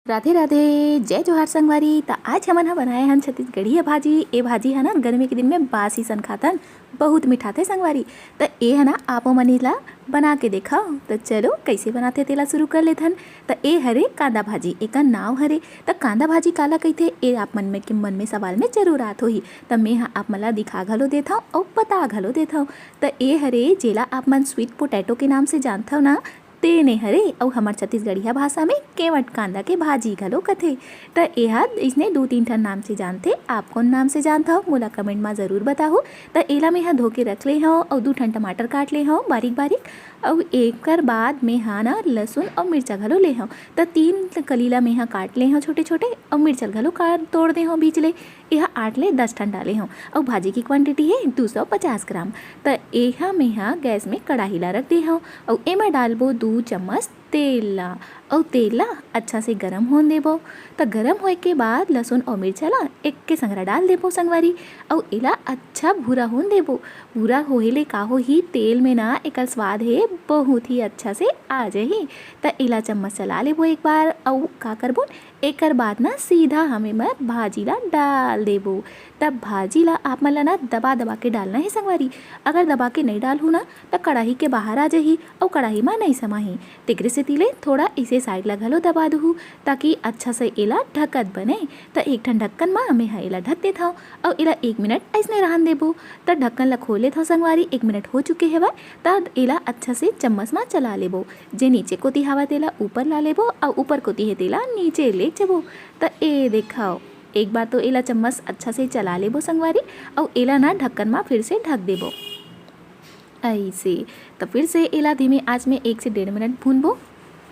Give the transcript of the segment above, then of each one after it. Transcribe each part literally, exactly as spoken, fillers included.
राधे राधे, जय जोहार संगवारी। त आज हमन ह बनाए हन छत्तीसगढ़िया भाजी। ए भाजी ह ना गर्मी के दिन में बासी सन खाथन, बहुत मिठाथे संगवारी। त ए ह ना आपो मन एला बना के देखव। त चलो कइसे बनाथे तेला शुरू कर लेथन। त ए हरे कांदा भाजी, एकर नाव हरे। त कांदा भाजी काला कहिथे, ए आप मन में के मन में सवाल में जरूर आत होही। त मैं ह आप मन ला दिखा घलो देथव अउ बता घलो देथव। त ए हरे जेला आप मन स्वीट पोटैटो के नाम से जानथव ना, तेने हरे, अउ हमर छत्तीसगढ़िया भाषा में केवट कांदा के भाजी घलो कथे। त एहा इसने दू तीन ठन नाम से जानथे। आप कोन नाम से जानथव, मोला कमेंट मा जरूर बताहू। त एला मेंहा धो के रख ले हव अउ दू ठन टमाटर काट ले हव बारीक बारीक। अउ एकर बाद मेंहा ना लहसुन अउ मिर्चा घलो ले हव। त तीन कली ला मेंहा काट ले हव छोटे छोटे, अउ मिर्चा घलो काट तोड़ दे हव बीच ले। एहा आठ ले दस ठन डाले हव अउ भाजी के क्वांटिटी हे दू सौ पचास ग्राम। त एहा मेंहा गैस में कड़ाही ला रख दे हव अउ एमा डालबो दू चम्मच तेल ला। अउ तेल ला अच्छा से गरम होन देबो। त गरम होए के बाद लहसुन अउ मिर्चा ला एक के संघरा डाल देबो संगवारी, अउ एला अच्छा भूरा होन देबो। भूरा होए ले का होही, तेल में ना एकर स्वाद हे बहुत ही अच्छा से आ जाही। त एला चम्मच चला लेबो एक बार, अउ का करबो, एकर बाद ना सीधा हम एमा भाजी ला डाल देबो। तब भाजी ला आप मन ला ना दबा दबा के डालना हे संगवारी। अगर दबा के नइ डालहू ना त कड़ाही के बाहर आ जाही अउ कड़ाही मा नइ समाही। तेकरे सेती ले थोड़ा इसे साइड ला घलो दबा दुहू, ताकि अच्छा से एला ढकत बने। त एक ठन ढक्कन मा मेंहा एला ढक देथव अउ एला एक मिनट अइसने रहन देबो। त ढक्कन ला खोल लेथव संगवारी, एक मिनट हो चुके हवय। त एला अच्छा से चम्मच मा चला लेबो, जे नीचे कोती हवय तेला ऊपर ला लेबो अउ ऊपर कोती हे तेला नीचे ले जबो। त ए देखव, एक बार तो एला चम्मच अच्छा से चला लेबो संगवारी, अउ एला ना ढक्कन मा फिर से ढक देबो। अइसे त फिर से एला धीमे आंच में एक से डेढ़ मिनट भूनबो।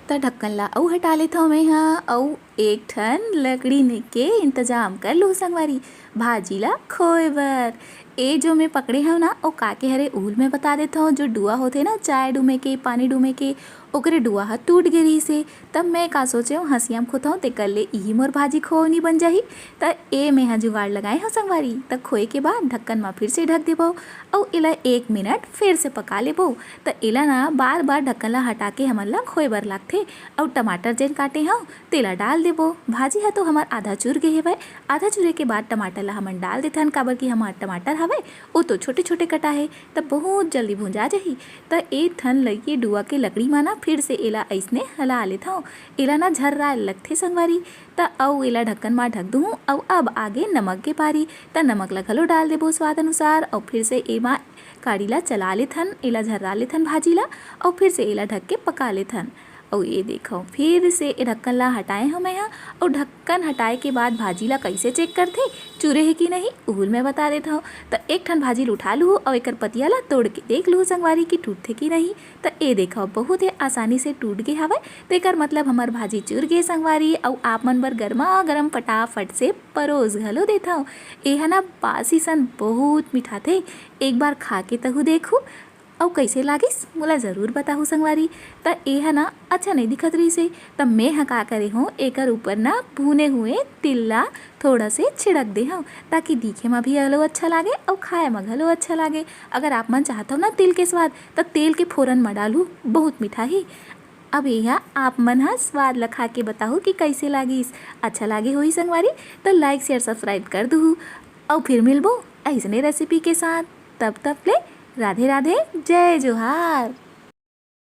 त ढक्कन ला अउ हटा लेथव मेंहा, अउ एक ठन लकड़ी ने के इंतजाम कर लूहू संगवारी, भाजी ला खोए बर। ए जो मैं पकड़े हव ना, ओ का के हरे उहू ल मैं बता देथव। जो डुआ होथे ना, चाय डूमे के, पानी डूमे के, ओकरे डुआ ह टूट गे रिहिस हे। तब मैं का सोचेंव, हंसिया म खोथंव, तेकर ले इही मोर भाजी खोवनी बन जाही। त ए मेंहा जुगाड़ लगाए हव संगवारी। त खोए के बाद ढक्कन मा फिर से ढक देबो अउ एला एक मिनट फिर से पका लेबो। त एला ना बार बार ढक्कन ला हटा के हमन ला खोए बर लागथे। अउ टमाटर जेन काटे हव तेला डाल देबो। भाजी ह तो हमर आधा चुर गे हेवय, आधा चुरे के बाद टमाटर ला हमन डाल देथन, काबर कि हमर टमाटर हवय ओ तो छोटे छोटे कटा हे, त बहुत जल्दी भुंजा जाही। त ए ठन लइके डुआ के लकड़ी मा ना फिर से एला अइसने हला लेथंव। एला ना झर्राए लगथे संगवारी। त अउ एला ढक्कन मा ढक दुहूं। अउ अब आगे नमक के पारी। त नमक ला घलो डाल देबो स्वाद अनुसार। अउ फिर से एमा काड़ी ला चला लेथन, एला झर्रा लेथन भाजी ला, अउ फिर से एला ढक के पका लेथन। अउ ए देखव, फिर से ए ढक्कन ला हटाए हव मेंहा। अउ ढक्कन हटाए के बाद भाजी ला कइसे चेक करथे, चुरे हे कि नहीं, उहू ल मैं बता देथव। त एक ठन भाजी ल उठा लूहू अउ एकर पतिया ला तोड़ के देख लूहू संगवारी कि टूटथे कि नहीं। त ए देखव, बहुत ही आसानी से टूट गे हवय। त एकर मतलब हमर भाजी चुर गे संगवारी। अउ आप मन बर गरमा गरम फटाफट से परोस घलो देथव। एहा ना बासी सन बहुत मिठाथे, एक बार खा के तहू देखहू। अउ कइसे लागिस, मोला जरूर बताहू संगवारी। त एहा ना अच्छा नइ दिखत रिहिस हे, त मेंहा का करे हंव, एकर ऊपर ना भुने हुए तिल ला थोड़ा से छिड़क दे हंव, ताकि दिखे म भी घलो अच्छा लागे अउ खाए म घलो अच्छा लागे। अगर आप मन चाहत हव ना तिल के स्वाद, त तेल के फोरन म डालहू, बहुत मिठाही। अब एहा आप मन ह स्वाद ल खा के बताहू कि कइसे लागिस। अच्छा लागे होही संगवारी, त like, share, subscribe कर दुहू। अउ फिर मिलबो अइसने रेसिपी के साथ। तब तक ले राधे राधे, जय जोहार।